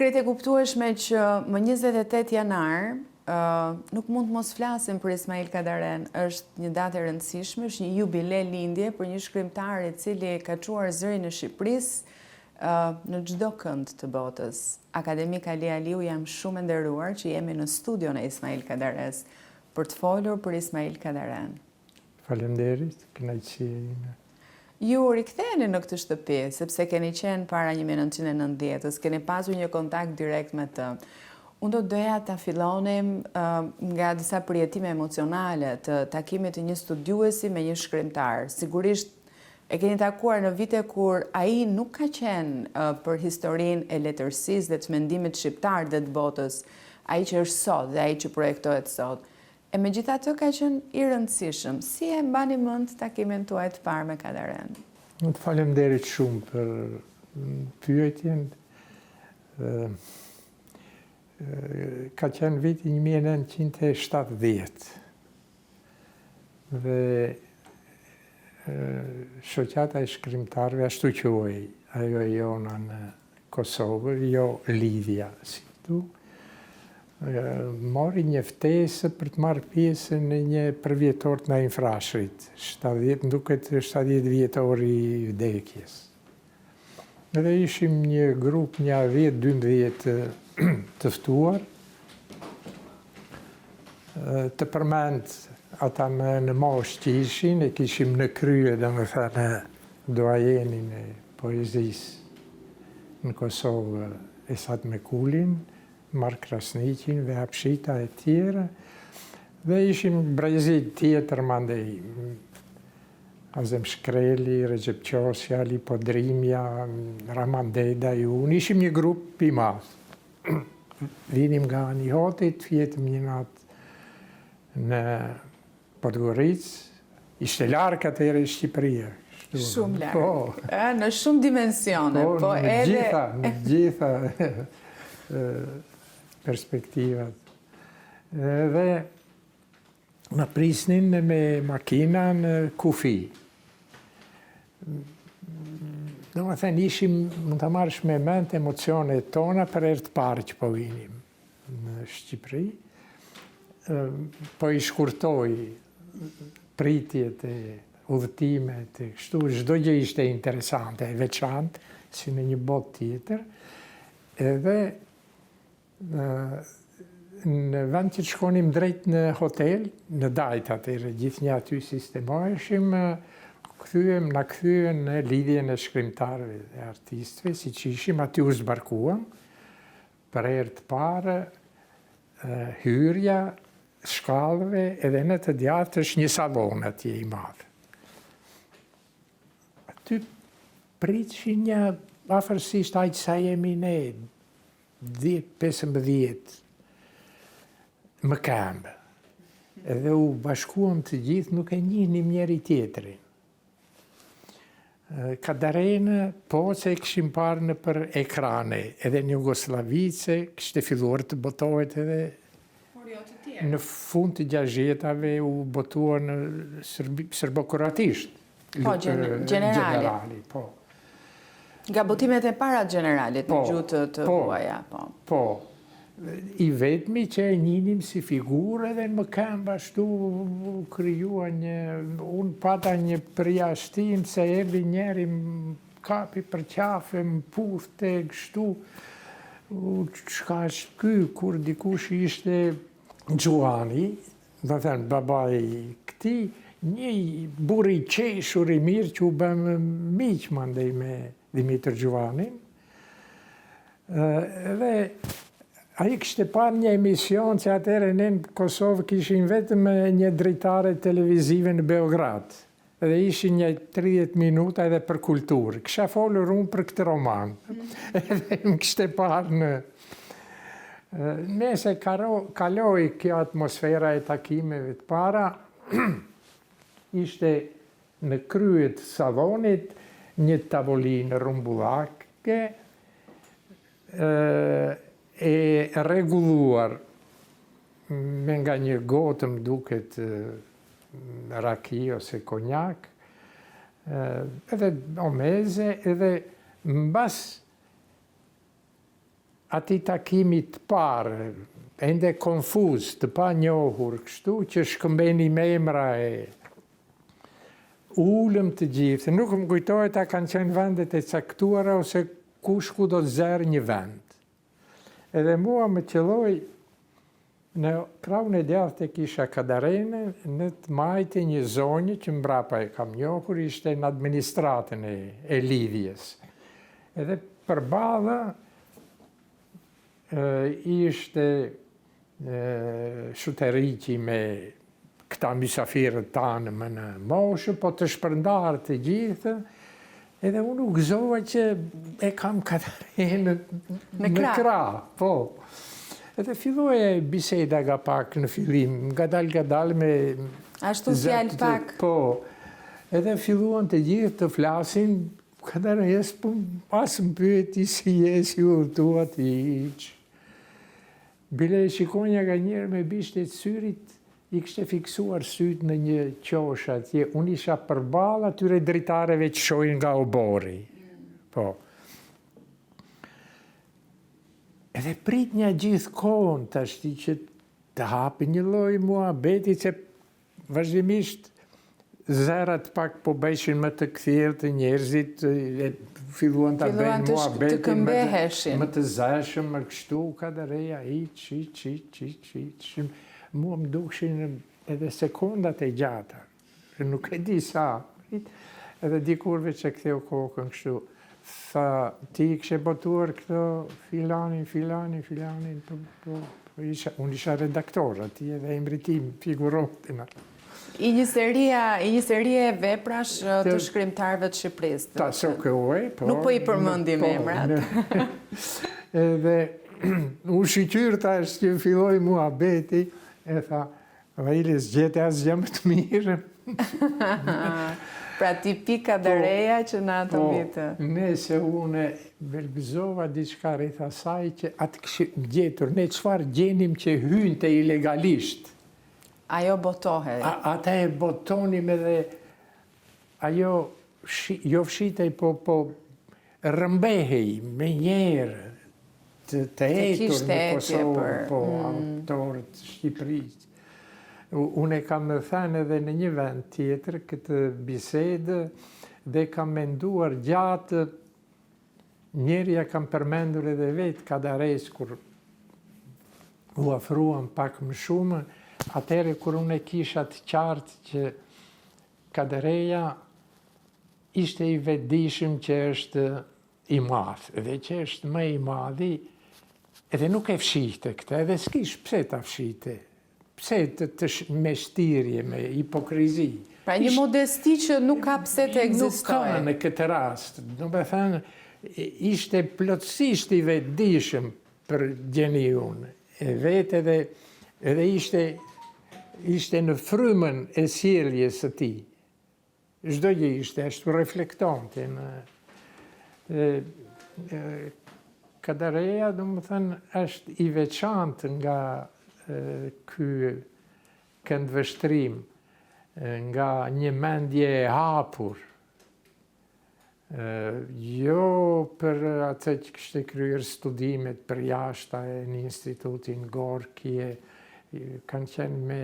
Krejt e kuptueshme që më 28 janar nuk mund të mos flasim për Ismail Kadaren. Është një datë e rëndësishme, është një jubile lindje për një shkrimtar i cili ka çuar zërin e Shqipërisë në çdo kënd të botës. Akademik Ali Aliu jam shumë e nderuar që jemi në studion e Ismail Kadares për të folur për Ismail Kadaren. Faleminderit, kënaqësia ime. Ju riktheheni në këtë shtëpi, sepse keni qenë para 1990-ës, keni pasur një kontakt direkt me të. Unë do doja ta fillonim nga disa përjetime emocionale të takimit të një studiuesi me një shkrimtar. Sigurisht e keni takuar në vite kur ai nuk ka qenë për historinë e letërsisë dhe të mendimit shqiptar dhe të botës, ai që është sot dhe ai që projektohet sot. E megjithatë ka qenë i rëndësishëm. Si e mbani mend takimin tuaj të parë me Kadaren? Të faleminderit shumë për pyetjen. Ka qenë viti 1970. Dhe shoqata e shkrimtarëve, ashtu quhej ajo e jona në Kosovë, jo Lidhja, si këtu, mori një ftesë për të marrë pjesë në një përvjetor të Naim Frashërit, 70, më duket 70 vjetori i vdekjes. Edhe ishim një grup nja 10-12 të ftuar, të përmend ata më në moshë që ishin, e kishim në krye, domethënë, doajenin e poezisë në Kosovë, Esat Mekulin, Mark Krasniqin, Vehap Shita e tjerë, dhe ishim brezi tjetër mandej, Azem Shkreli, Rexhep Qosja, Ali Podrimja, Rrahman Dedaj, unë, ishim një grup i madh. Vinim nga Hani i Hotit, fjetëm një natë në Podgoricë, ishte larg atëherë Shqipëria. Shumë larg. Po. Në shumë dimensione, po, po edhe... Në gjitha, në gjitha perspektivat. Edhe na prisnin me makina në kufi. Domethënë, ishim, mund ta marrësh me mend emocionet tona për herë të parë që po vinim në Shqipëri. Po i shkurtoj pritjet e udhëtimet e kështu, çdo gjë ishte interesante, e veçantë, si në një botë tjetër, edhe në vend që të shkonim drejt në hotel, në Dajt atëherë, gjithnjë aty sistemoheshim, kthyem, na kthyen në lidhjen e shkrimtarëve dhe artistëve, siç ishim, aty u zbarkuam, për herë të parë, hyrja shkallëve edhe në të djathtë është një sallon atje i madh. Aty pritshin një afërsisht aq sa jemi ne, 10, 15 më këmbë. Edhe u bashkuam të gjithë, nuk e njihnim njëri tjetrin. Kadarenë, po se e kishim parë nëpër ekrane, edhe në Jugosllavi se kishte filluar të botohet edhe jo të tjerë. Në fund të gjashtëdhjetave u botua në serbo-kroatisht. Po, gjenerali. Po. Nga botimet e para të gjeneralit në po, gjuhë të, të po, huaja, po. Po, i vetmi që e njihnim si figurë edhe në këmbë ashtu u krijua një, unë pata një përjashtim se erdhi njëri më kapi për qafe, më puthte kështu, çka është ky, kur dikush ishte Xhuvani, Domethënë, babai i këtij, një burrë i qeshur i mirë që u bëmë miq mandej me Dhimitër Xhuvanin. Edhe ai kishte parë një emision që atëherë ne në Kosovë kishim vetëm një dritare televizive në Beograd. Edhe ishin një 30 minuta edhe për kulturë. Kisha folur unë për këtë roman. Edhe më kishte parë në... Nese kaloi kjo atmosfera e takimeve të para, ishte në krye të sallonit një tavolinë rrumbullake e rregulluar me nga një gotë më duket raki ose konjak, edhe o meze, edhe mbas. atij takimi të parë, ende konfuz, të panjohur, kështu që shkëmbenim emra e u ulëm të gjithë, nuk më kujtohet a kanë qenë vendet e caktuara ose kush ku do të zërë një vend. Edhe mua më qëlloi në krahun e djathtë e kisha Kadarenë, në të majtë një zonjë që mbrapa e kam njohur, ishte në administratën e, e lidhjes. Edhe përballë ishte Shuteriqi me këta mysafirët tanë më në moshë, po të shpërndarë të gjithë, edhe unë u gëzova që e kam Kadarenë në krah. krah, po. Edhe filloi biseda nga pak në fillim, ngadalë ngadalë me... Ashtu fjalë pak. Po, edhe filluan të gjithë të flasin, Kadareja s'po as më pyeti si je, si udhëtuat, hiç. Bile e shikonja nganjëherë me bishtë e syrit, i kishte fiksuar sytë në një qoshe atje, unë isha përballë atyre dritareve që shohin nga oborri. Po. Edhe pritnja gjithë kohën tashti që të hapi një lloj muhabeti se Vazhdimisht zërat pak po bëheshin më të kthjelltë njerëzit filluan ta bëjnë muhabetin më të, më të zëshëm, më kështu, Kadareja, hiç, hiç, hiç, hiç, hiç. Mua më dukshin edhe sekondat e gjata, nuk e di sa, edhe dikur veç e ktheu kokën kështu, tha, ti i kishe botuar këto filanin, filanin, filanin, po, po, Po isha, unë isha redaktor aty edhe emri tim figuronte në. I një seria, i një serie veprash të shkrimtarëve të Shqipërisë. Ta sokohe, po. Nuk po i përmendim po, emrat. Edhe u shyqyr tash që filloi muhabeti, e tha, Vajle, s'gjete asgjë më të mirë. Pra tipik Kadareja po, që në ato po, vite. Nëse unë belbëzova diçka rreth asaj që atë kishim gjetur, ne çfarë gjenim që hynte ilegalisht. Ajo botohej. A, ata e botonim edhe ajo shi, jo fshitej, po, po rrëmbehej menjëherë të, të etur në Kosovë, për... po, mm. autorët Shqipërisë. Unë e kam thënë edhe në një vend tjetër këtë bisedë dhe kam menduar gjatë njëherë ia kam përmendur edhe vetë Kadaresë kur u afruam pak më shumë, atëherë kur unë e kisha të qartë që Kadareja ishte i vetëdijshëm që është i madh dhe që është më i madhi edhe nuk e fshihte këtë edhe s'kish pse ta fshihte pse të, të me shtirje, me hipokrizi. Pra një modesti që nuk ka pse të ekzistojë. Nuk ka në këtë rast. Domethënë, ishte plotësisht i vetëdijshëm për gjeniun e vet edhe, edhe ishte, ishte në frymën e sjelljes së tij. Çdo gjë ishte ashtu reflektonte në Kadareja, domethënë, është i veçantë nga ky këndvështrim, nga një mendje e hapur, Jo për atë që kishte kryer studimet përjashta e në institutin Gorki e kanë qenë me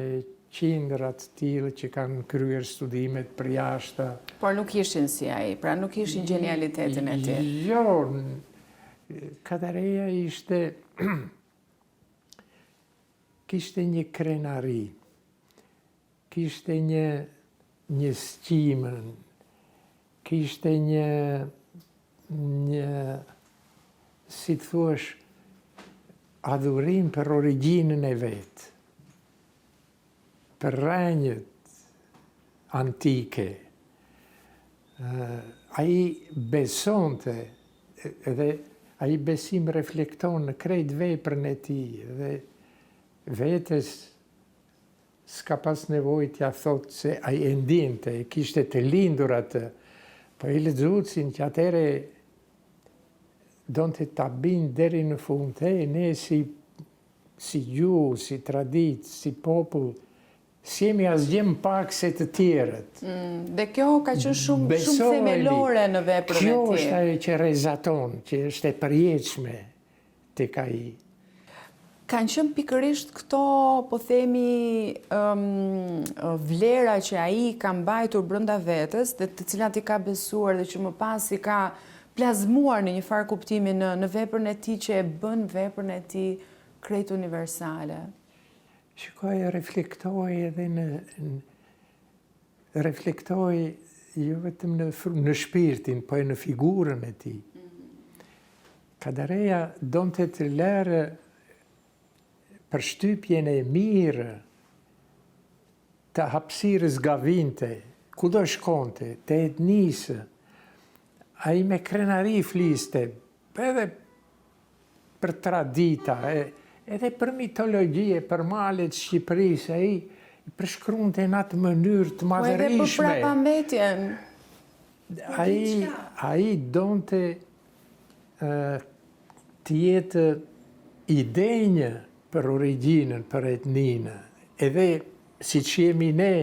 qindra të tillë që kanë kryer studimet përjashta. Por nuk ishin si ai, pra nuk ishin gjenialitetin e tij. Jo, Kadareja ishte kishte një krenari. Kishte një një sqimë, kishte një një si të thuash adhurim për origjinën e vet, për rrënjët antike. Ai besonte edhe ai besim reflekton në krejt veprën e tij dhe vetes S'ka pas nevojë t'ia thotë se ai e ndjente, e kishte të lindur atë. Po ai lexuesin që atëherë donte ta bindë deri në fund, e ne si si gjuhë, si traditë, si popull, s'jemi asgjë më pak se të tjerët. Mm, dhe kjo ka qenë shumë shumë themelore në veprën e tij. Kjo është ajo që rrezaton, që është e përjetshme. Tek ai. Kanë qenë pikërisht këto, po themi, vlera që ai ka mbajtur brenda vetes dhe të cilat i ka besuar dhe që më pas i ka plazmuar në një farë kuptimi në në veprën e tij që e bën veprën e tij krejt universale. Shiko, e reflektoi edhe në reflektoi jo vetëm në në shpirtin, po e në figurën e tij. Kadareja donte të lërë përshtypjen e mirë të hapësirës nga vinte, kudo shkonte, të etnisë. Ai me krenari fliste, edhe për tradita, edhe për mitologji e për malet Shqipërisë, ai i përshkruante në atë mënyrë të madhërishme. Po edhe për prapambetjen. Ai, ai donte të jetë i denjë për origjinën, për etninë, edhe siç jemi ne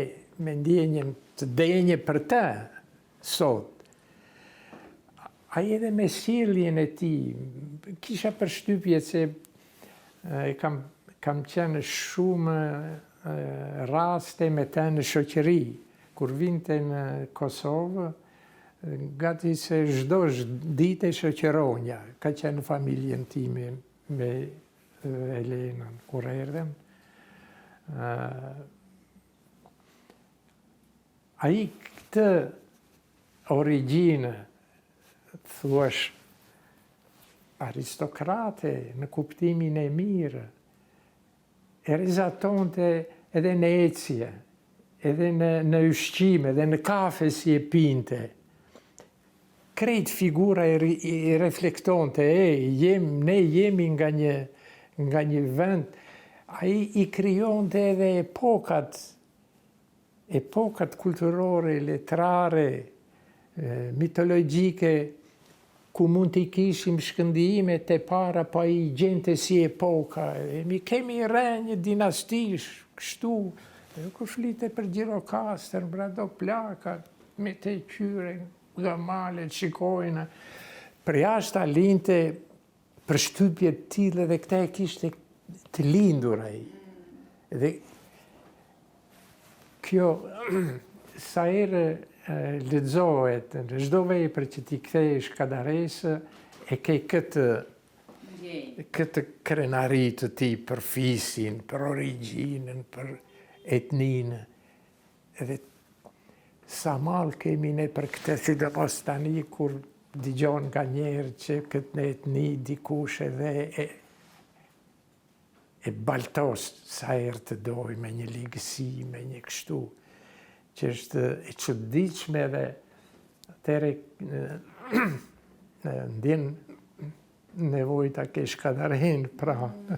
me ndjenjën të denjë për të sot. Ai edhe me sjelljen e tij, kisha përshtypje se kam, kam qenë shumë raste me të në shoqëri, kur vinte në Kosovë, Gati se çdo ditë e shoqëronja, ka qenë në familjen time me Elenën, kur erdhëm. Ai këtë origjinë, thuash, aristokrate në kuptimin e mirë, e rrezatonte edhe në ecje, edhe në, në ushqim, edhe në kafe si e pinte. Krejt figura e, e reflektonte, e, jem, ne jemi nga një, nga një vend, ai i krijonte edhe epokat, epokat kulturore, letrare, mitologjike, ku mund t'i kishim shkëndimet e para, po ai i gjente si epoka, e mi kemi rrënjë dinastish, kështu, e kur flite për Gjirokastër, për ato plaka, me te qyre, nga malet, shikojnë, përjashta linte përshtypje të tillë dhe këtë e kishte të lindur ai. Dhe kjo sa herë lexohet në çdo vepër që t'i kthehesh Kadaresë e ke këtë këtë krenari të tij për fisin, për origjinën, për etninë. Edhe sa mall kemi ne për këtë, sidomos tani kur dëgjon nganjëherë që këtë në etni dikush edhe e, e baltos sa herë të dojë me një ligësi, me një kështu, që është e çuditshme edhe atëherë ndjen nevojë ta kesh Kadarenë pranë.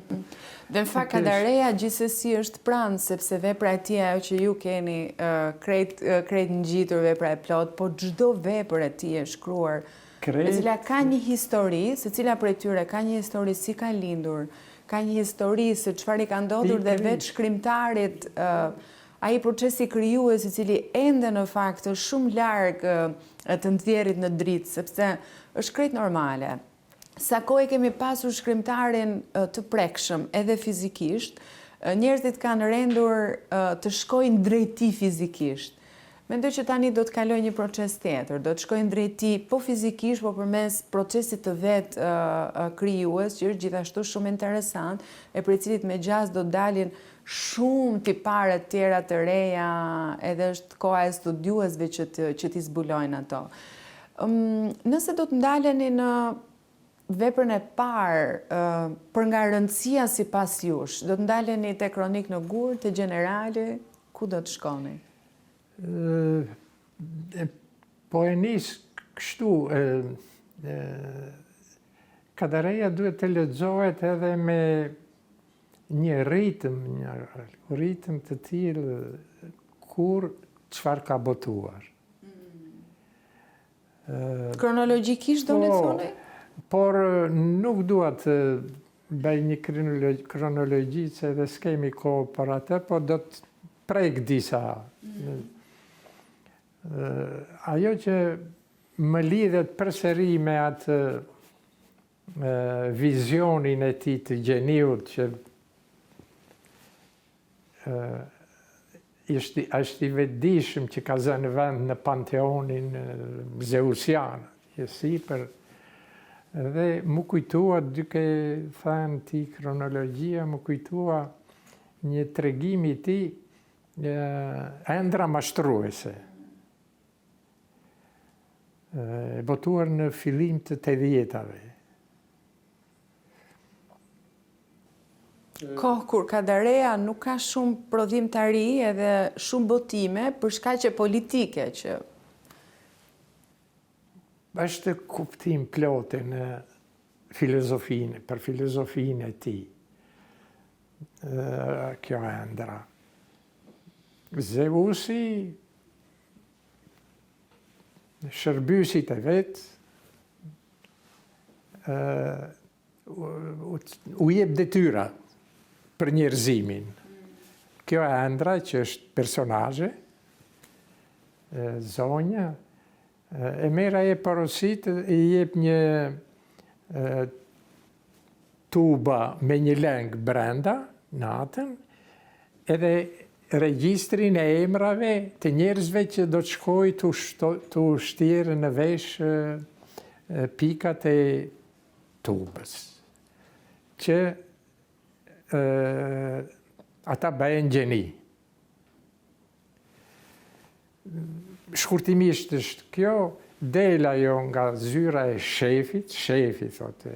Dhe në fakt Kadareja gjithsesi është pranë, sepse vepra e tij ajo që ju keni krejt, krejt ngjitur vepra e plotë, po çdo vepër e tij e shkruar, e cila ka një histori, secila prej tyre ka një histori si ka lindur, ka një histori se çfarë i ka ndodhur dhe vetë shkrimtarit ai procesi krijues i cili ende në fakt është shumë larg të nxjerrit në dritë, sepse është krejt normale. Sa kohë e kemi pasur shkrimtarin të prekshëm edhe fizikisht, njerëzit kanë rendur të shkojnë drejt tij fizikisht. Mendoj që tani do të kalojë një proces tjetër, do të shkojnë drejt tij po fizikisht, po përmes procesit të vet krijues, që është gjithashtu shumë interesant, e prej cilit me gjasë do të dalin shumë tipare të tjera të reja, edhe është koha e studiuesve që të që t'i zbulojnë ato. Nëse do të ndaleni në veprën e parë, për nga rëndësia sipas jush, do të ndaleni te Kronikë në gur, te Gjenerali, ku do të shkoni? Po e nis kështu, Kadareja duhet të lexohet edhe me një ritëm, një algoritëm të tillë kur çfarë ka botuar. Kronologjikisht do të po, thoni? Por nuk dua të bëj një kronologji se edhe s'kemi kohë për atë, po do të prek disa. Mm. Ajo që më lidhet përsëri me atë vizionin e tij të gjeniut që është, është i vetëdijshëm që ka zënë vend në panteonin zeusian, që sipër, dhe m'u kujtua duke thënë ti kronologjia, m'u kujtua një tregim i tij Ëndrra mashtruese, e botuar në fillim të tetëdhjetave. Kohë kur Kadareja nuk ka shumë prodhimtari edhe shumë botime për shkaqe politike që Është kuptimplote në filozofinë, për filozofinë e tij. Kjo ëndrra. Zeusi shërbyesit e vet u jep detyra për njerëzimin. Kjo ëndrra që është personazhe, zonja, e merr e porosit, i jep një tuba me një lëng brenda, natën, edhe regjistrin e emrave të njerëzve që do të shkojë t'u shtjerë në vesh pikat e tubës, që ata bëhen gjeni. Shkurtimisht është kjo, del ajo nga zyra e shefit, shefi, thotë,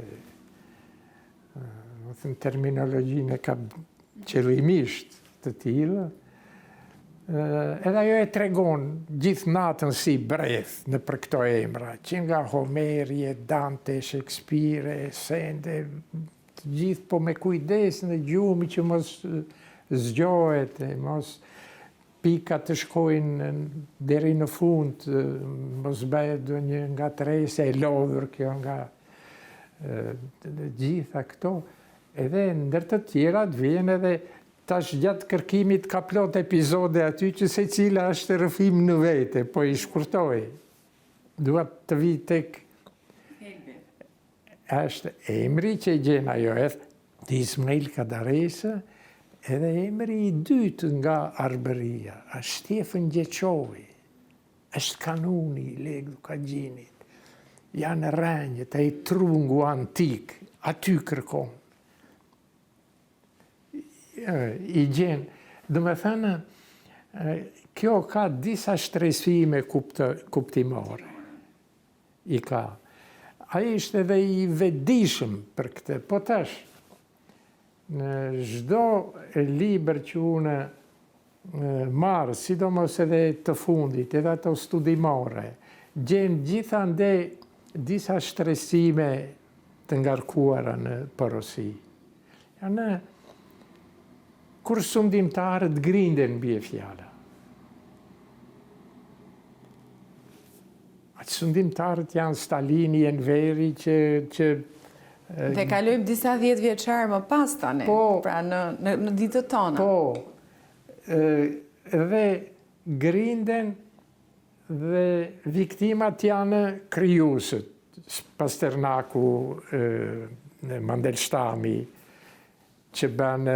domethënë terminologjinë e ka qëllimisht të tillë, edhe ajo e tregon gjithë natën si bredh nëpër këto emra, që nga Homeri e Dante, Shekspiri e sende, të gjithë po me kujdes në gjumë që mos zgjohet, e mos pikat të shkojnë deri në fund, mos bëhet ndonjë ngatërresë e lodhur kjo nga të gjitha këto. Edhe ndër të tjerat vjen edhe tash gjatë kërkimit ka plot epizode aty që secila është rrëfim në vete, po i shkurtoj. Dua të vij tek është emri që gjen ajo edhe i Ismail Kadaresë, edhe emri i dytë nga Arbëria, është Shtjefën Gjeçovi, është kanuni i Lekë Dukagjinit, janë rrënjët, ai trungu antik, aty kërkon. I gjen, domethënë, kjo ka disa shtresime kuptimore. I ka. Ai ishte edhe i vetëdijshëm për këtë. Po tash, në çdo libër që unë marr, sidomos edhe të fundit, edhe ato studimore, gjen gjithandej disa shtresime të ngarkuara në porosi. Janë kur sundimtarët grinden bie fjala. Aq sundimtarët janë Stalini, Enveri që që Dhe kalojmë disa dhjetëvjeçarë më pas tani, po, pra në në në ditët tona. Po. Dhe grinden dhe viktimat janë krijuesit, Pasternaku, Mandelshtami, që bën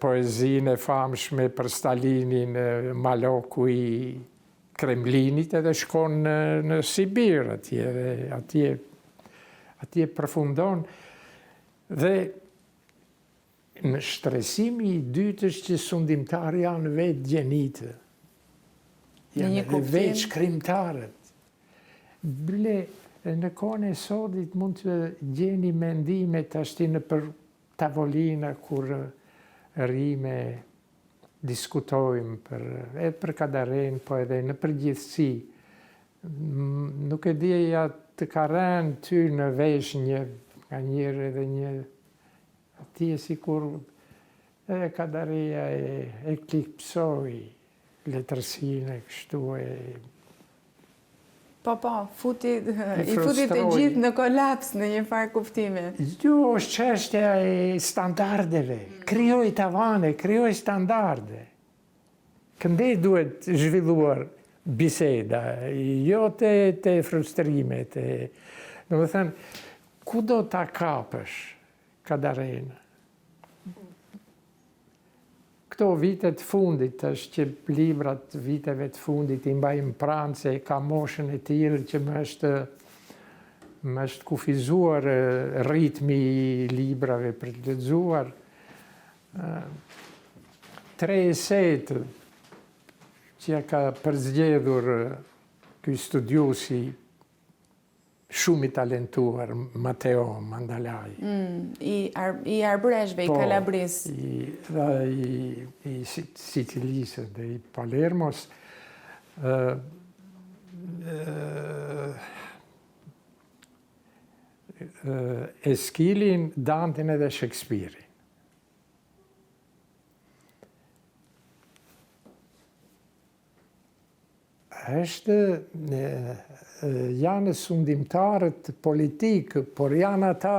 poezinë e famshme për Stalinin, Maloku i Kremlinit edhe shkon në, në Sibir atje dhe atje atje përfundon dhe në shtresimi i dytë është që sundimtarë janë vetë gjenitë. Janë edhe vetë shkrimtarët. Bile, në kohën e sodit mund të gjeni mendime tashti nëpër tavolina kur rrimë diskutojmë për edhe për Kadarenë, po edhe në përgjithësi. Nuk e di a të ka rënë ty në vesh një nga njëherë edhe një atje sikur e Kadareja e eklipsoi letërsinë e kështu e Po, po, futi, i futi të gjithë në kolaps në një farë kuptimi. Jo, është çështja e standardeve. Mm. Krijoi tavane, krijoi standarde. Këndej duhet zhvilluar biseda, jo te, te frustrimet. E, domethënë, Ku do ta kapësh Kadarenë? Këto vite të fundit, është që librat viteve të fundit i mbajmë pranë se ka moshën e tillë që më është më është kufizuar ritmi i librave për të lexuar. Tre esetë që ja ka përzgjedhur ky studiuesi Shumë i talentuar Mateo Mandalaj. Mm, i, ar, i Arbëreshve, i po, Kalabrisë. I, dhe, i, i Sicilisë dhe i Palermos. Ë, ë, Eskilin, Dantin edhe Shekspirin. Është, janë sundimtarët politikë, por janë ata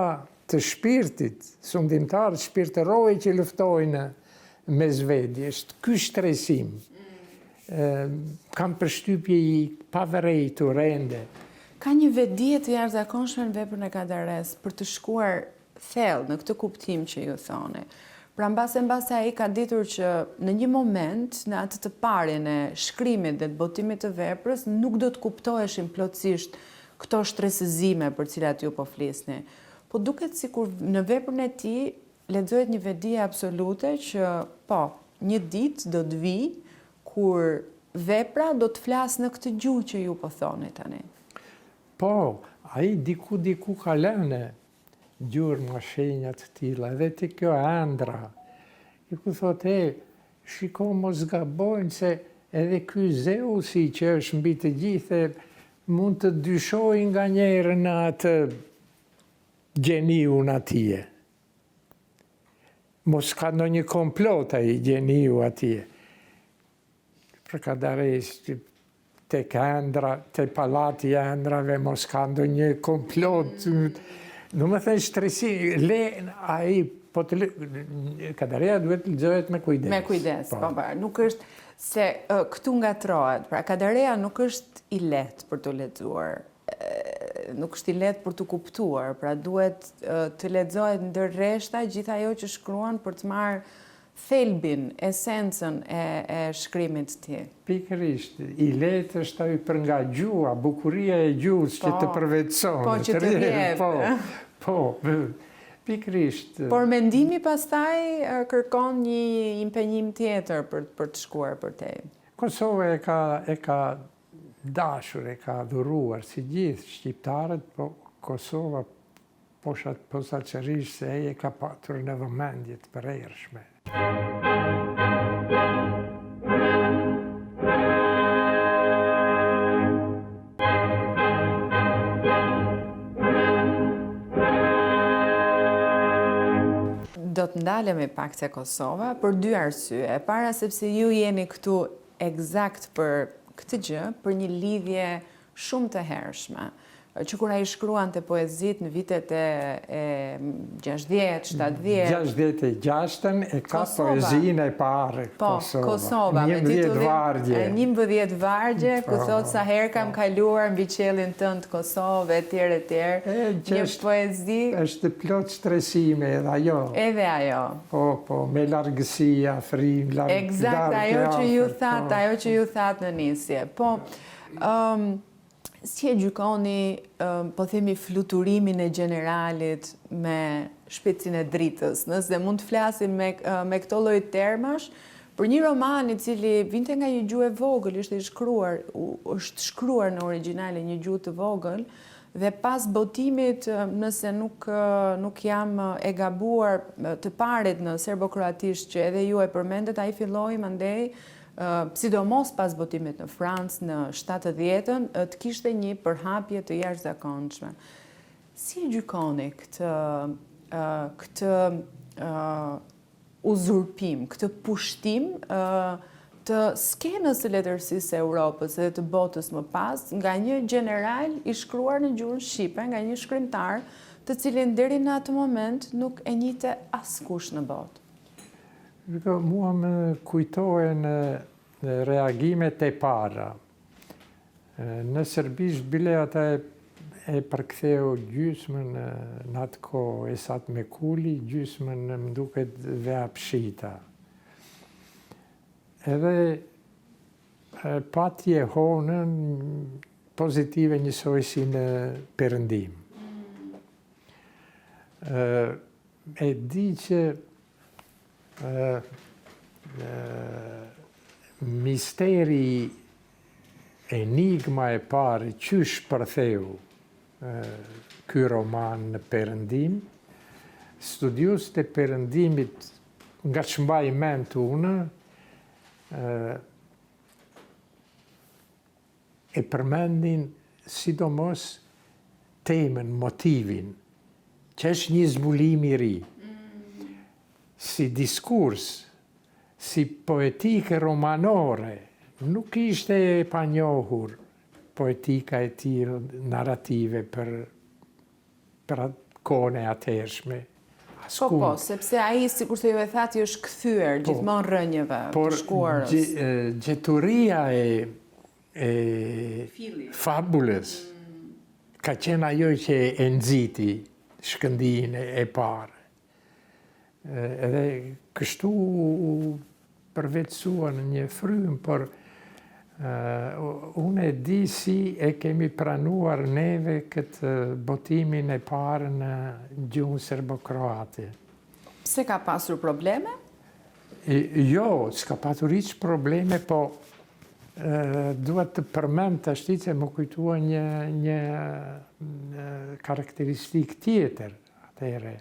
të shpirtit, sundimtarët shpirtërorë që luftojnë mes vedi. Është ky shtresim. Kam përshtypje i pavërejtur ende. Ka një vetëdije të jashtëzakonshme në veprën e Kadaresë për të shkuar thellë në këtë kuptim që ju thoni. Pra mbase mbase ai ka ditur që në një moment, në atë të parin e shkrimit dhe të botimit të veprës, nuk do të kuptoheshin plotësisht këto shtresëzime për cilat ju po flisni. Po duket sikur në veprën e tij lexohet një vetëdije absolute që po, një ditë do të vijë kur vepra do të flasë në këtë gjuhë që ju po thoni tani. Po, ai diku diku ka lënë gjurma shenja të tilla edhe te kjo ëndrra i ku thotë e shiko mos gabojmë se edhe ky Zeusi që është mbi të gjithë mund të dyshojë nganjëherë në atë gjeniun atje. Mos ka ndonjë komplot ai gjeniu atje. Për Kadaresë tek ëndrra, te pallati i ëndrrave, mos ka ndonjë komplot. Domethënë shtresi, le, ai, po të le, Kadareja duhet të lexohet me kujdes. Me kujdes, po, po, po nuk është se këtu ngatërrohet, pra Kadareja nuk është i lehtë për t'u lexuar, nuk është i lehtë për t'u kuptuar, pra duhet të lexohet ndër rreshta gjithë ajo që shkruan për të marrë thelbin, esencën e e shkrimit të tij. Pikërisht, i lehtë është ai për nga gjuha, bukuria e gjuhës që të përvetëson, po, që të rrjedh. Po, po, pikërisht. Por mendimi pastaj kërkon një impenjim tjetër për për të shkuar përtej. Kosova e ka e ka dashur, e ka adhuruar si gjithë shqiptarët, po Kosova Posaçërisht se ai e ka patur në vëmendje të përhershme. Do të ndalemi pak te Kosova për dy arsye. E para sepse ju jeni këtu ekzakt për këtë gjë, për një lidhje shumë të hershme. Që kur ai shkruante poezitë në vitet e e 60, 70. 66-ën e ka poezinë e parë po, Kosova. Kosova, me titullin vargje. 11 vargje, ku po, thotë sa herë kam po. kaluar mbi qiellin tënd Kosovë etj etj. Një poezi është plot shtresime edhe ajo. Edhe ajo. Po, po, me largësi, afrim, larg, Ekzakt, ajo që ju thatë, po. ajo që ju thatë në nisje. Po, Ëm, si e gjykoni, po themi fluturimin e gjeneralit me shpejtësinë e dritës, nëse mund të flasim me me këto lloj termash, për një roman i cili vinte nga një gjuhë e vogël, ishte i shkruar, është shkruar në origjinale një gjuhë të vogël, dhe pas botimit, nëse nuk nuk jam e gabuar, të parit në serbo-kroatisht që edhe ju e përmendët, ai filloi mandej sidomos pas botimit në Francë në shtatëdhjetën, të kishte një përhapje të jashtëzakonshme. Si e gjykoni këtë këtë uzurpim, këtë pushtim të skenës së letërsisë së Europës dhe të botës më pas, nga një gjeneral i shkruar në gjuhën shqipe, nga një shkrimtar, të cilin deri në atë moment nuk e njihte askush në botë? Shiko, mua më kujtohen reagimet e para. Në serbisht bile ata e, E përktheu gjysmën në atë kohë Esat Mekuli, gjysmën më duket Vehap Shita. Edhe pati jehonën pozitive njësoj si në Perëndim. E di që misteri enigma e parë qysh shpërtheu ky roman në Perëndim, studiuesit e Perëndimit nga ç'mbaj mend unë, e përmendin sidomos temën, motivin, që është një zbulim i ri. Si diskurs, si poetikë romanore, nuk ishte e panjohur poetika e tillë narrative për për atë kohën e atëhershme. Po, po, sepse ai, sikurse ju e thatë, i është kthyer po, gjithmonë rrënjëve të shkuarës. Por gjeturia e e fabulës mm. ka qenë ajo që e nxiti shkëndijën e parë. Edhe kështu u përvetësua në një frymë, por unë e di si e kemi pranuar neve këtë botimin e parë në gjuhën serbokroate. Pse ka pasur probleme? Jo, s'ka patur hiç probleme, po dua të përmend tashti se m'u kujtua një, një karakteristikë tjetër atëherë.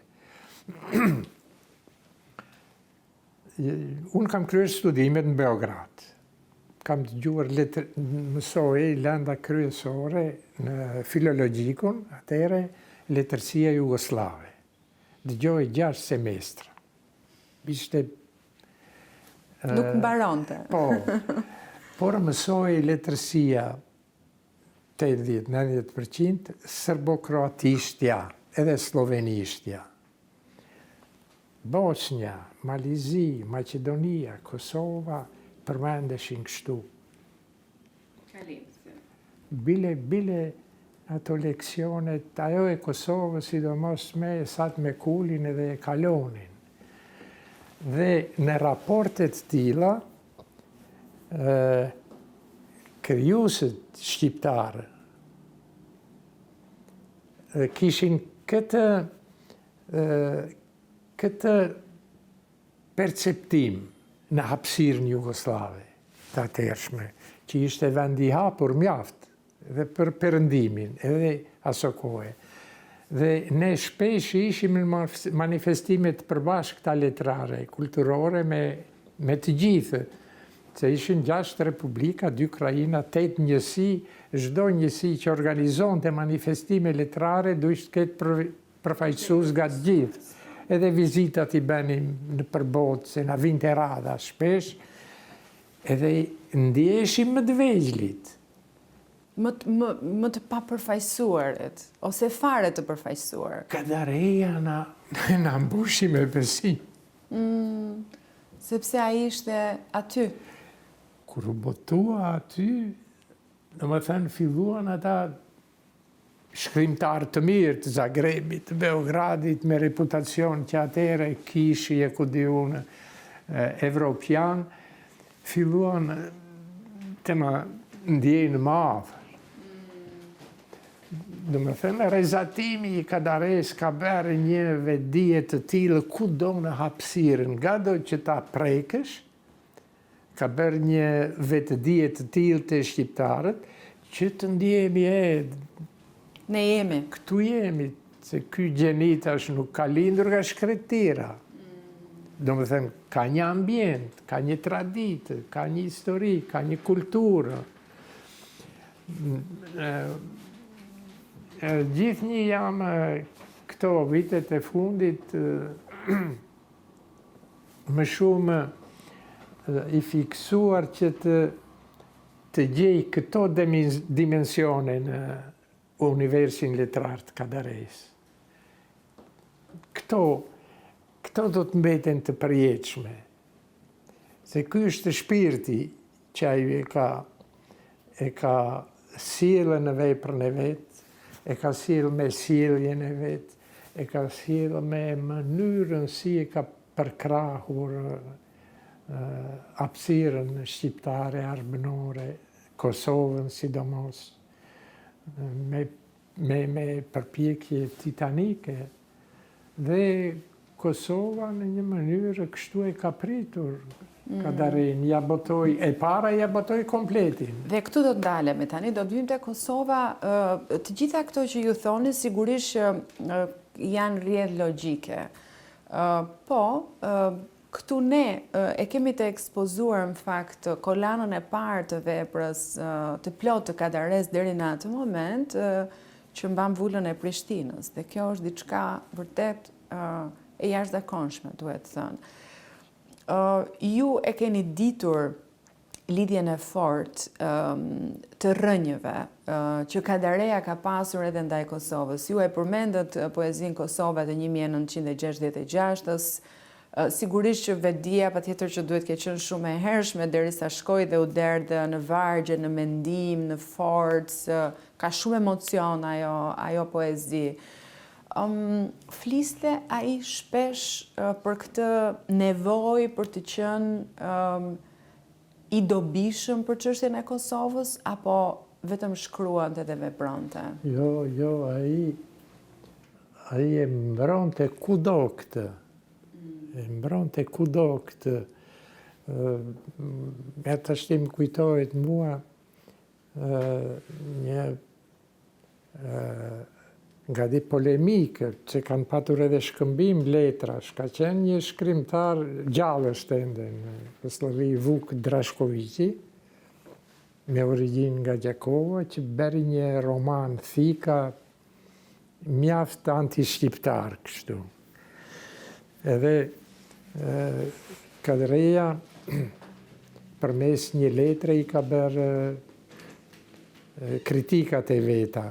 Unë kam kryer studimet në Beograd. Kam dëgjuar letër, mësohej lënda kryesore në filologjikun, atëherë letërsia jugosllave. Dëgjohej 6 semestra. Ishte Nuk mbaronte. Po. Por mësohej letërsia 80, 90% serbokroatishtja, edhe sllovenishtja. Bosnja, Mali i Zi, Maqedonia, Kosova përmendeshin kështu. Kalimthi. Bile, bile ato leksionet, ajo e Kosovës, sidomos me Esat Mekulin edhe e kalonin. Dhe në raporte të tilla, krijuesit shqiptarë kishin këtë këtë perceptim në hapësirën jugosllave të atëhershme, që ishte vend i hapur mjaft dhe për perëndimin edhe aso kohe. Dhe ne shpesh ishim në manifestime të përbashkëta letrare, kulturore me, me të gjithë, se ishin 6 republika, 2 krahina, 8 njësi, çdo njësi që organizonte manifestime letrare duhej të ketë përfaqësues nga të gjithë. Edhe vizitat i bënim nëpër botë, se na vinte radha shpesh, edhe ndjeheshim më të vegjlit. Më, më, më të papërfaqësuarit, ose fare të përfaqësuar. Kadareja na, na mbushi me besim. Mm, sepse ai ishte aty. Kur u botua aty, domethënë, filluan ata shkrimtarë të mirë të Zagrebit, të Beogradit, me reputacion që atëherë kishi e ku di unë evropian, filluan të na ndjejnë më afër. Domethënë, rrezatimi i Kadaresë ka bërë një vetëdije të tillë kudo në hapësirën, ngado që ta prekësh, Ka bërë një vetëdije të tillë te shqiptarët, që të ndjehemi e... Ne jemi. Këtu jemi, se ky gjeni tash nuk ka lindur nga shkretëtira. Domethënë, ka një ambient, ka një traditë, ka një histori, ka një kulturë. Gjithnjë jam këto vitet e fundit më shumë i fiksuar që të të gjej këto dimensione në universin letrar të Kadaresë. Këto, këto do të mbeten të përjetshme. Se ky është shpirti që ai e ka e ka sjellë në veprën e vet. E ka sjellë me sjelljen e vet, e ka sjellë me mënyrën si e ka përkrahur hapësirën shqiptare, arbnore, Kosovën sidomos, me me me përpjekje titanike dhe Kosova në një mënyrë kështu e ka pritur mm. Kadarenë, ia botoi, e para ia botoi kompletin. Dhe këtu do të ndalemi tani, do të vijmë te Kosova, të gjitha këto që ju thoni, sigurisht që janë rrjedhë logjike. Po, këtu ne e kemi të ekspozuar në fakt kolanën e parë të veprës të plotë të Kadaresë deri në atë moment që mban vulën e Prishtinës. Dhe kjo është diçka vërtet e jashtëzakonshme, duhet thënë. Ju e keni ditur lidhjen e fortë të rrënjëve që Kadareja ka pasur edhe ndaj Kosovës. Ju e përmendët poezinë Kosova të 1966-ës, sigurisht që vetëdija patjetër që duhet ketë qenë shumë e hershme derisa shkoi dhe u derdh në vargje, në mendim, në forcë, ka shumë emocion ajo ajo poezi. Um, fliste ai shpesh për këtë nevojë për të qenë um, i dobishëm për çështjen e Kosovës apo vetëm shkruante dhe vepronte? Jo, jo, ai ai e mbronte kudo këtë. E mbronte kudo këtë. E tashti më kujtohet mua një nga di polemikë, që kanë patur edhe shkëmbim letrash, ka qenë një shkrimtar gjallë është ende në Jugosllavi, Vuk Drashkoviqi, me origjinë nga Gjakova, që bëri një roman Thika, mjaft antishqiptar kështu. Edhe Kadareja përmes një letre i ka bërë kritikat e veta.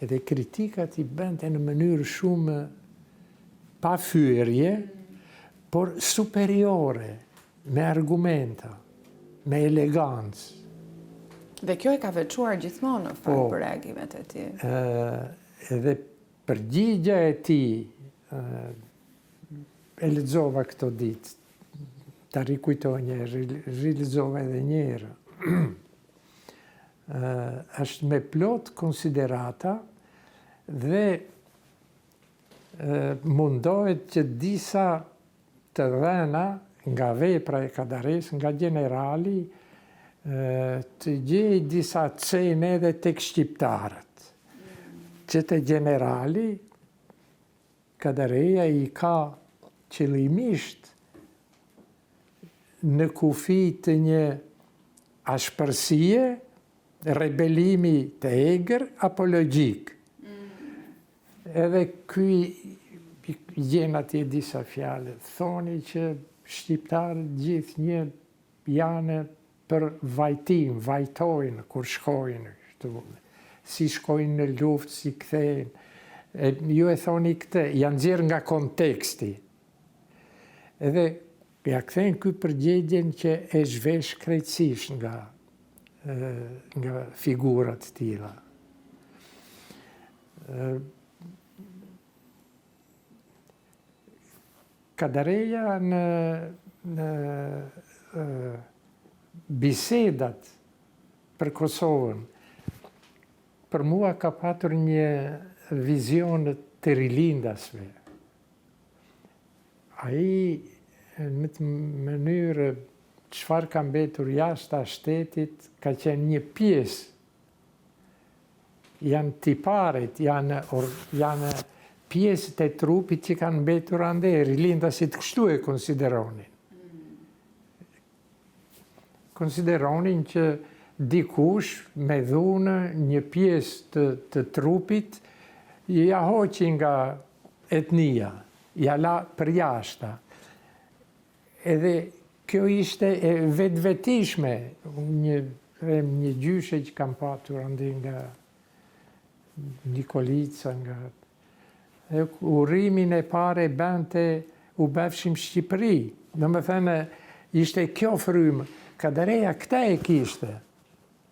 Edhe kritikat i bënte në mënyrë shumë pa fyerje, por superiore, me argumenta, me elegancë. Dhe kjo e ka veçuar gjithmonë në fakt po, për reagimet e tij. Edhe përgjigja e tij, e lexova këto ditë, ta rikujtoj një herë, rilexova edhe një herë. është me plot konsiderata dhe mundohet që disa të dhëna nga vepra e Kadaresë, nga gjenerali, të gjejë disa cene edhe tek shqiptarët. Që te gjenerali, Kadareja i ka qëllimisht në kufi të një ashpërsie, rebelimi të egër apo logjik. Edhe ky gjen atje disa fjalë. Thoni që shqiptarët gjithnjë janë për vajtim, vajtojnë kur shkojnë, kështu, si shkojnë në luftë, si kthehen. E, ju e thoni këtë, ja nxjerr nga konteksti. Edhe ja kthen ky përgjigjen që e zhvesh krejtësisht nga nga figura të tilla. Kadareja në në bisedat për Kosovën, për mua ka patur një vizion të rilindasve. Ai në të mënyrë çfarë ka mbetur jashta shtetit, ka qenë një pjesë Janë tiparet, janë, janë pjesët e trupit që kanë mbetur andej, rilindasit kështu e konsideronin. Konsideronin që dikush me dhunë një pjesë të, të trupit ia hoqi nga etnia, ia la përjashta. Edhe kjo ishte e vetvetishme, një them një gjyshe që kam patur andej nga Nikolica, nga e urimin e parë e bënte u bëfshim Shqipëri. Domethënë, ishte kjo frymë. Kadareja këtë e kishte.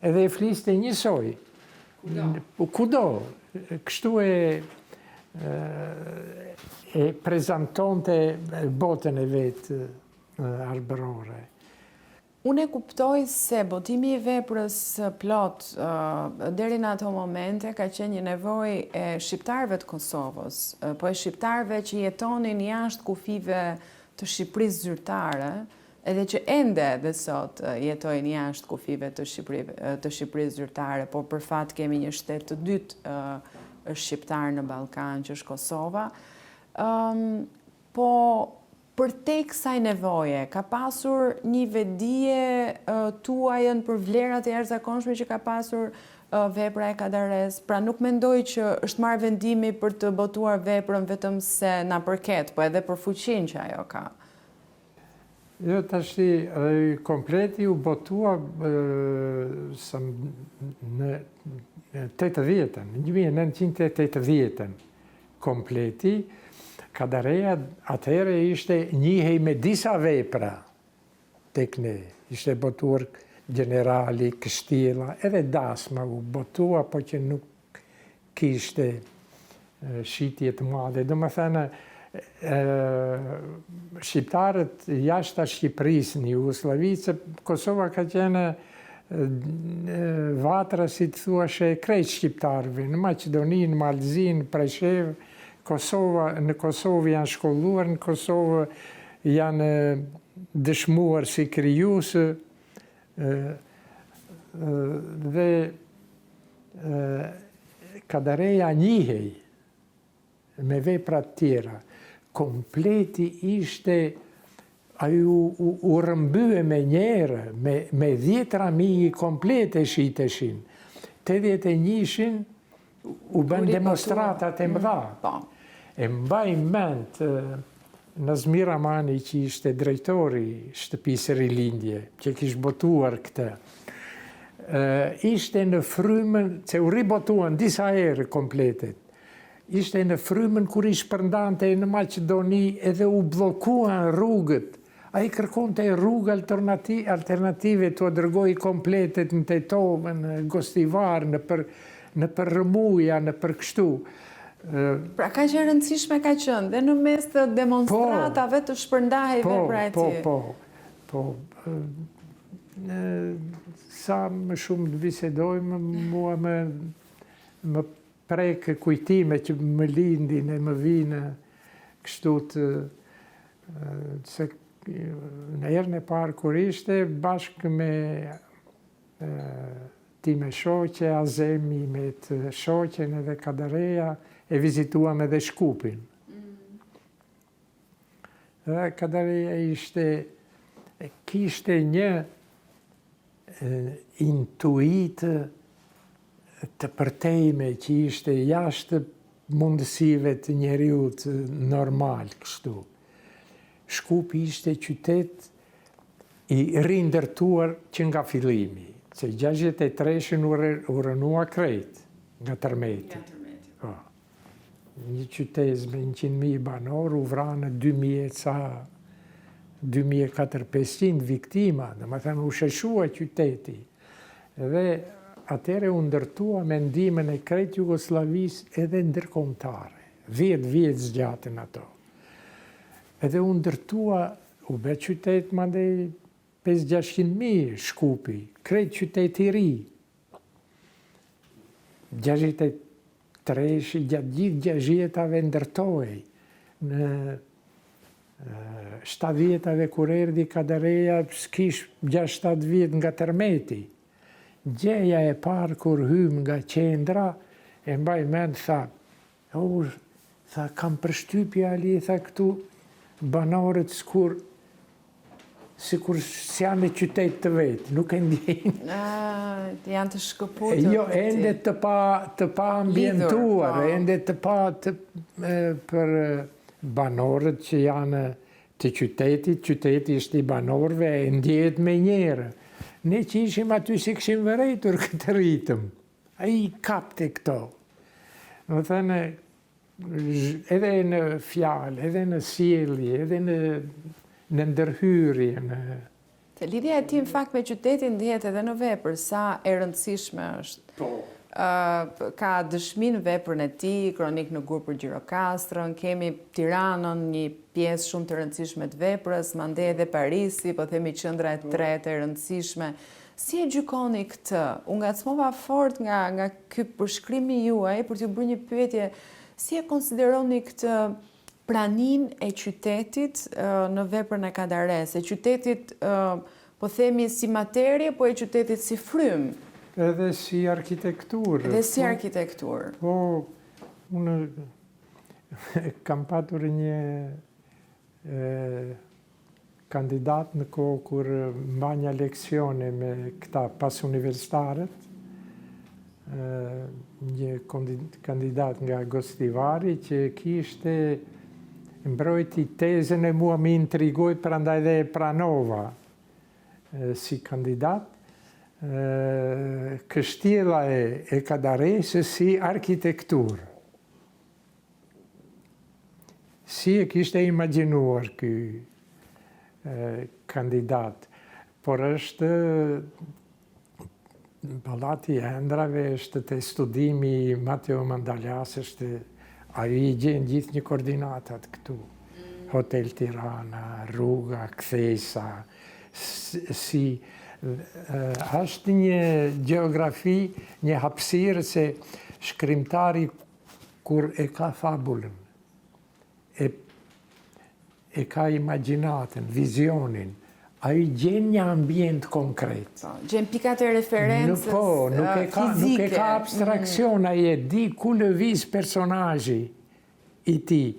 Edhe e fliste njësoj. Kudo. Kudo. Kështu e e prezantonte botën e vet arbërore. Unë e kuptoj se botimi i veprës së plotë deri në ato momente ka qenë një nevojë e shqiptarëve të Kosovës, po e shqiptarëve që jetonin jashtë kufijve të Shqipërisë zyrtare, edhe që ende dhe sot jetojnë jashtë kufijve të të Shqipërisë zyrtare, por për fat kemi një shtet të dytë shqiptar në Ballkan që është Kosova. Po përtej kësaj nevoje, ka pasur një vetëdije tuajën për vlerat e jashtëzakonshme që ka pasur vepra e Kadaresë? Pra nuk mendoj që është marrë vendimi për të botuar veprën vetëm se na përket, po edhe për fuqinë që ajo ka. Jo, tashti, kompleti u botua në 80-ën, 1980-ën. Kompleti, Kadareja atëherë ishte njihej me disa vepra tek ne. Ishte botuar Gjenerali, Kështjella, edhe Dasma u botua, po që nuk kishte shitje të madhe. Domethënë, shqiptarët jashta Shqipërisë në Jugosllavi, se Kosova ka qenë vatra si të thuash e krejt shqiptarëve, në Maqedoni, në Mal të Zi, në Preshevë, Kosova, në Kosovë janë shkolluar, në Kosovë janë dëshmuar si krijues dhe Kadareja njihej me vepra të tjera. Kompleti ishte ai u, u, u rrëmbye menjëherë, me, me dhjetra mijë komplete shiteshin. 81-shin u bënë demonstratat e mëdha. Mm, po. E mbaj mend Nazmi Rrahmani që ishte drejtori i shtëpisë Rilindje, që kish botuar këtë, ishte në frymën, se u ribotuan disa herë kompletet, Ishte në frymën kur i shpërndante në Maqedoni edhe u bllokuan rrugët. Ai kërkonte rrugë alternative t'ua dërgojë kompletet në Tetovë, në Gostivar, nëpër nëpër rrëmuja, nëpër kështu. Pra kaq e rëndësishme ka qenë dhe në mes të demonstratave të shpërndahej vepra e tij. Po, po, po. Sa më shumë të bisedojmë, mua më më Prek kujtime që më lindin e më vijnë kështu të se në herën e parë kur ishte bashkë me time shoqe, Azemi me të shoqen edhe Kadareja, e vizituam edhe Shkupin. Mm. Dhe Kadareja ishte, kishte një intuitë të përtejme që ishte jashtë mundësive të njeriut normal kështu. Shkupi ishte qytet i rindërtuar që nga fillimi, se 63-shin u rrënua krejt nga tërmeti. Nga tërmeti. Po. Një qytezë me 100.000 banorë u vranë 2.000 e ca 2.400-500 viktima, domethënë u sheshua qyteti. Dhe atëherë u ndërtua me ndihmën e krejt Jugosllavisë edhe ndërkombëtare. 10 vjet zgjatën ato. Edhe u ndërtua, u bë qytet mandej 5-600 mijë Shkupi, krejt qytet i ri. 63-shi gjatë gjithë gjashtëdhjetave ndërtohej. Në shtatëdhjetave kur erdhi Kadareja s'kish 6-7 vjet nga tërmeti. Gjëja e parë kur hymë nga qendra, e mbaj mend tha, O, tha, kam përshtypje Ali, tha këtu banorët sikur sikur s'janë në qytet të vet, nuk e ndjejnë. Janë të shkëputur. Jo, ende të pa të pa ambientuar, po. ende të pa të, për banorët që janë të qytetit, qyteti është i banorëve, e ndjehet menjëherë. Ne që ishim aty s'i kishim vërejtur këtë ritëm. Ai i kapte këto. Domethënë, edhe në fjalë, edhe në sjellje, edhe në, në ndërhyrje. Në... Se lidhja e tij në fakt me qytetin ndihet edhe në vepër, sa e rëndësishme është. Po. Ka dëshmi në veprën e tij, Kronikë në gur për Gjirokastrën, kemi Tiranën, një pjesë shumë të rëndësishme të veprës, mandej edhe Parisi, po themi qendra e tretë e rëndësishme. Si e gjykoni këtë? U ngacmova fort nga nga ky përshkrim i juaj për t'ju bërë një pyetje, si e konsideroni këtë praninë e qytetit në veprën e Kadaresë, e qytetit po themi si materie, po e qytetit si frymë. Edhe si arkitekturë. Edhe si arkitekturë. Po, unë kam patur një kandidat në kohë kur mbanja leksione me këta pasuniversitarët, një kandidat nga Gostivari që kishte mbrojti tezën e mua më intrigoi prandaj dhe e pranova si kandidat kështjella e, e Kadaresë si arkitekturë. Si e kishte imagjinuar ky kandidat, por është Pallati i Ëndrrave është te studimi i Mateo Mandalas është ai i gjen gjithnjë koordinatat këtu. Hotel Tirana, rruga, kthesa, si është një gjeografi, një hapësirë se shkrimtari kur e ka fabulën, e, e ka imagjinatën, vizionin, ai gjen një ambient konkret. Po, gjen pikat e referencës nuk, po, nuk e ka, fizike. Nuk e ka abstraksion, mm. ai e di ku lëviz personazhi i tij.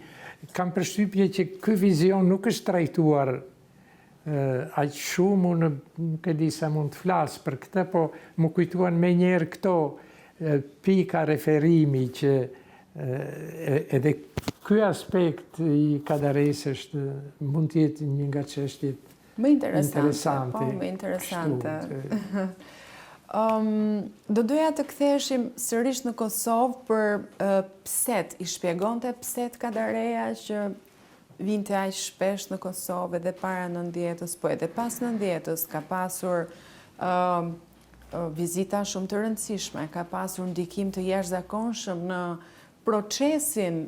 Kam përshtypje që ky vizion nuk është trajtuar aq shumë, unë nuk e di sa mund të flas për këtë, po m'u kujtuan menjëherë këto pika referimi që edhe ky aspekt i Kadaresë është mund të jetë një nga çështjet më interesante, po, më interesante. Um, do doja të ktheheshim sërish në Kosovë për uh, pset, i shpjegonte pset Kadareja që vinte aq shpesh në Kosovë edhe para nëntëdhjetës, po edhe pas nëntëdhjetës ka pasur vizita shumë të rëndësishme, ka pasur ndikim të jashtëzakonshëm në procesin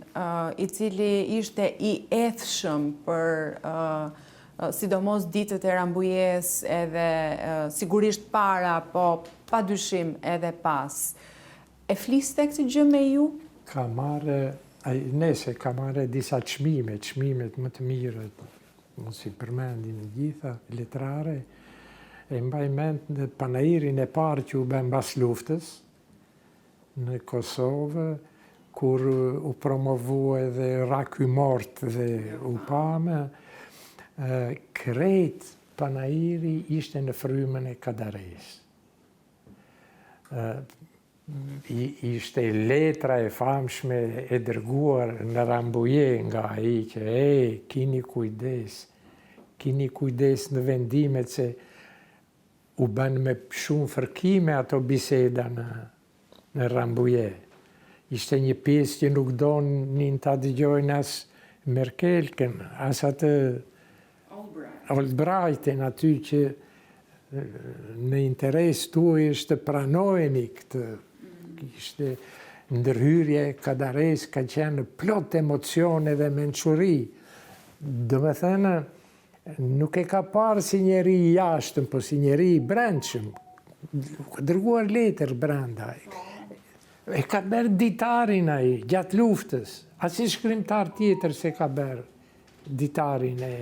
i cili ishte i ethshëm për sidomos ditët e Rambujesë edhe sigurisht para, po pa dyshim edhe pas. E fliste këtë gjë me ju? Ka marrë, ai nëse ka marrë disa çmime, çmimet më të mira, mos i përmendim të gjitha, letrare, e mbaj mend në panairin e parë që u bë mbas luftës në Kosovë, kur u promovua edhe Ra ky mort dhe u pamë, krejt panairi ishte në frymën e Kadaresë. Ishte letra e famshme e dërguar në Rambuje nga ai që e, kini kujdes, kini kujdes në vendimet se u bënë me shumë fërkime ato biseda në, në Rambuje. Ishte një pjesë që nuk donin ta dëgjojnë as Merkelkën, as atë Albrightin aty që në interes tuaj është të pranojeni këtë. Ishte ndërhyrje e Kadaresë ka qenë plot emocione dhe mençuri. Domethënë, nuk e ka parë si njeri i jashtëm, po si njeri i brendshëm. Ka dërguar letër brenda. E ka bërë ditarin ai, gjatë luftës. Asnjë shkrimtar tjetër s'e ka bërë ditarin e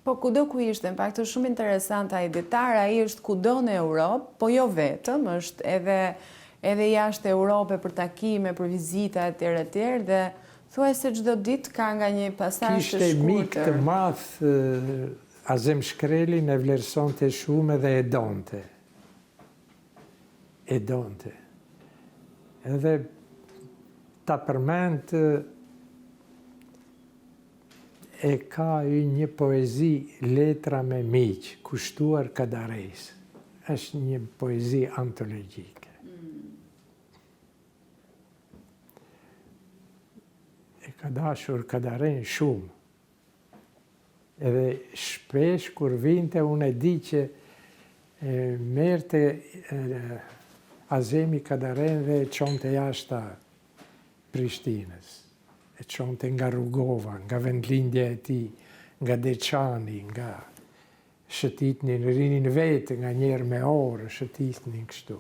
Po kudo ku ishte, në fakt është shumë interesant ai ditar, ai është kudo në Europë, po jo vetëm, është edhe edhe jashtë Europe për takime, për vizita etj etj dhe thuajse çdo ditë ka nga një pasazh të shkurtër. Kishte mik të madh Azem Shkrelin e vlerësonte shumë edhe e donte. E donte. Edhe ta përmend e ka një poezi Letra me miq, kushtuar Kadaresë. Është një poezi antologjike. E ka dashur Kadarenë shumë. Edhe shpesh kur vinte unë e di që merrte. Azemi Kadarenë dhe e çonte jashta Prishtinës. E çonte nga Rugova, nga vendlindja e tij, nga Deçani, nga shëtitnin, rrinin vetë nganjëherë me orë, shëtitnin kështu.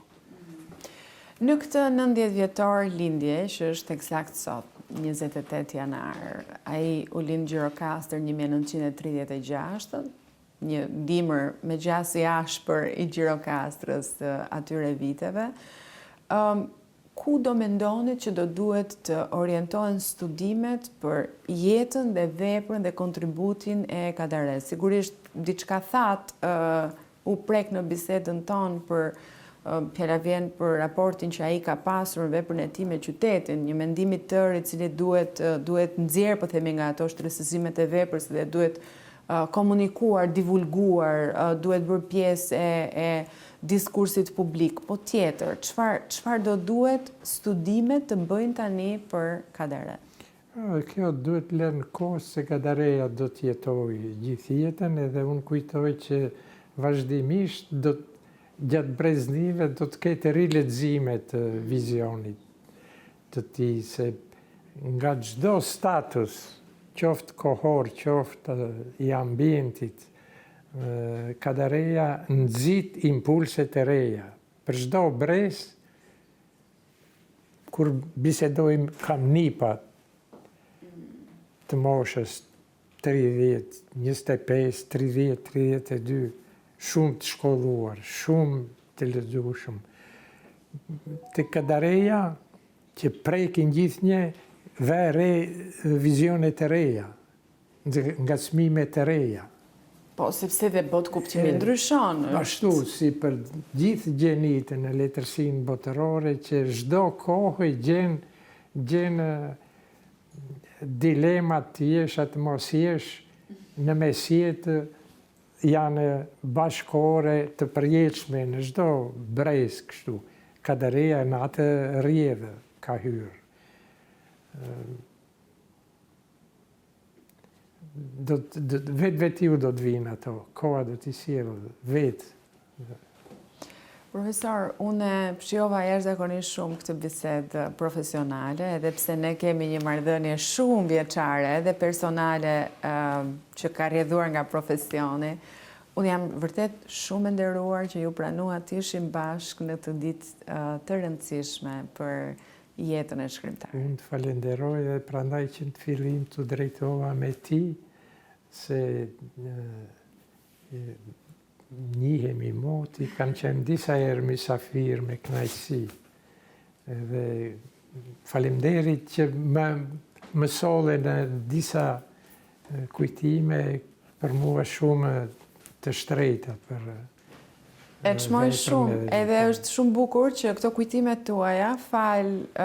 Në këtë 90 vjetor lindje, që është eksakt sot, 28 janar, ai u lind Gjirokastër 1936, një dimër me gjasë i ashpër i Gjirokastrës atyre viteve. Ku do mendonit që do duhet të orientohen studimet për jetën dhe veprën dhe kontributin e Kadaresë? Sigurisht, diçka thatë, u prek në bisedën tonë për fjala vjen për raportin që ai ka pasur në veprën e tij me qytetin, një mendim i tërë i cili duhet duhet nxjerrë, po themi nga ato shtresëzimet e veprës dhe duhet komunikuar, divulguar, duhet bërë pjesë e e diskursit publik. Po tjetër, çfarë çfarë do duhet studimet të bëjnë tani për Kadare? Kjo duhet lënë kohë se Kadareja do të jetojë gjithë jetën edhe unë kujtoj që vazhdimisht do gjatë breznive do të ketë rilexime të vizionit të tij se nga çdo status, qoftë kohor, qoftë i ambientit, Kadareja nxit impulse të reja. Për çdo brez, kur bisedojmë kam nipa të moshës 30, 25, 30, 32, shumë të shkolluar, shumë të lexueshëm. Te Kadareja që prekin gjithnjë vë re vizione të reja, ngacmime të reja. Po, sepse dhe botëkuptimi ndryshon. Ashtu si për gjithë gjenitë në letërsinë botërore që çdo kohë gjen gjen dilemat të jesh a të mos jesh në mesjetë janë bashkëkohore të përjetshme në çdo brez kështu. Kadareja në atë rrjedhë ka hyrë. Do të vetvetiu do të vijnë ato, koha do t'i sjellë vetë. Profesor, unë e shijova jashtëzakonisht shumë këtë bisedë profesionale, edhe pse ne kemi një marrëdhënie shumëvjeçare edhe personale që ka rrjedhuar nga profesioni. Unë jam vërtet shumë e nderuar që ju pranuat të ishim bashkë në këtë ditë të rëndësishme për jetën e shkrimtarit. Unë të falenderoj dhe prandaj që në fillim t'u drejtova me ti, se njihemi moti, kam qenë disa herë mysafir me kënaqësi. Edhe faleminderit që më më solle në disa kujtime për mua shumë të shtrejta për E çmoj shumë, edhe është shumë bukur që këto kujtime tuaja, falë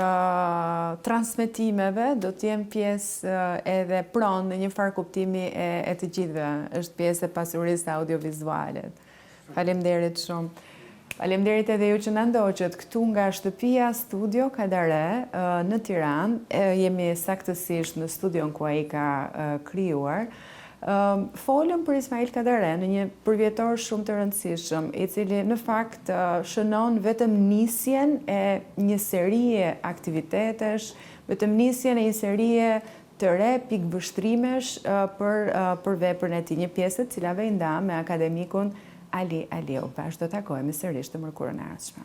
transmetimeve, do të jenë pjesë edhe pronë në një farë kuptimi e, e të gjithëve. Është pjesë e pasurisë audiovizuale. Faleminderit shumë. Faleminderit edhe ju që na ndoqët këtu nga shtëpia Studio Kadare në Tiranë. Jemi saktësisht në studion ku ai ka krijuar. Folëm për Ismail Kadare në një përvjetor shumë të rëndësishëm, i cili në fakt shënon vetëm nisjen e një serie aktivitetesh, vetëm nisjen e një serie të re pikëvështrimesh për për veprën e tij, një pjesë të cilave i ndamë me akademikun Ali Aliu. Bashkë do takohemi sërish të mërkurën e ardhshme.